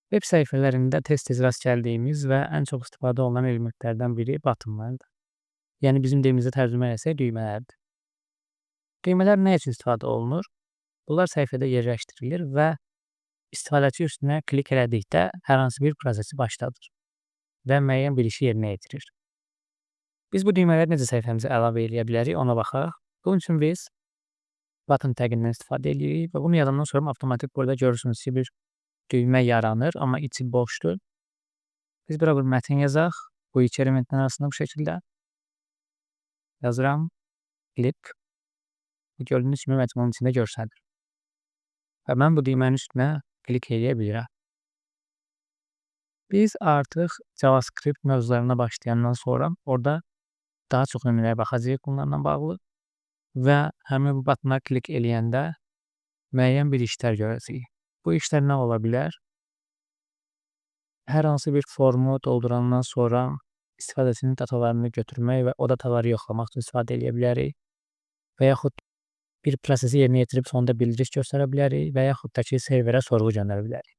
Web səhifələrində tez-tez rast gəldiyimiz və ən çox istifadə olunan elementlərdən biri buttonlardır. Yəni bizim dilimizdə tərcümə etsək, düymələrdir. Düymələr nə üçün istifadə olunur? Bunlar səhifədə yerləşdirilir və istifadəçi üstünə klik elədikdə hər hansı bir prosesi başladır və müəyyən bir işi yerinə yetirir. Biz bu düymələri necə səhifəmizə əlavə eləyə bilərik, ona baxaq. Bunun üçün biz button təqindən istifadə edirik və bunu yazandan sonra avtomatik burada görürsünüz ki, bir düymə yaranır, amma içi boşdur. Biz bura bir mətn yazaq. Bu iki elementin arasında bu şəkildə. Yazıram click. Gördüyünüz kimi mətn onun içində görsənir. Və mən bu düymənin üstünə klik eləyə bilirəm. Biz artıq JavaScript mövzularına başlayandan sonra orada daha çox nümunəyə baxacağıq bunlarla bağlı və həmin bu buttona klik eləyəndə müəyyən bir işlər görəcəyik. Bu işlər nə ola bilər? Hər hansı bir formu doldurandan sonra istifadəçinin datalarını götürmək və o dataları yoxlamaq üçün istifadə eləyə bilərik. Və yaxud bir prosesi yerinə yetirib sonda bildiriş göstərə bilərik və yaxud da ki, serverə sorğu göndərə bilərik.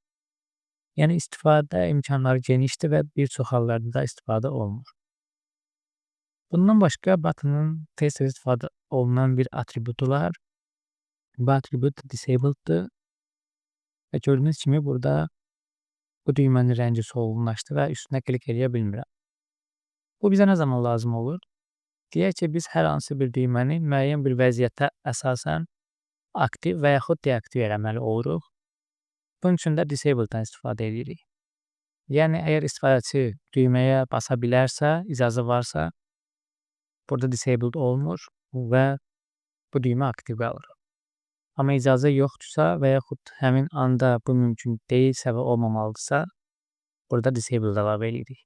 Yəni istifadə imkanları genişdir və bir çox hallarda da istifadə olunur. Bundan başqa buttonın tez-tez istifadə olunan bir atributu var. Bu atribut disabled'dır. Və gördüyünüz kimi burada bu düymənin rəngi solğunlaşdı və üstünə klik eləyə bilmirəm. Bu bizə nə zaman lazım olur? Deyək ki, biz hər hansı bir düyməni müəyyən bir vəziyyətə əsasən aktiv və yaxud deaktiv eləməli oluruq. Bunun üçün də disabled'dan istifadə edirik. Yəni əgər istifadəçi düyməyə basa bilərsə, icazə varsa, burada disabled olmur və bu düymə aktiv qalır. Amma icazə yoxdursa və yaxud həmin anda bu mümkün deyilsə və olmamalıdırsa, burada disabled əlavə eləyirik.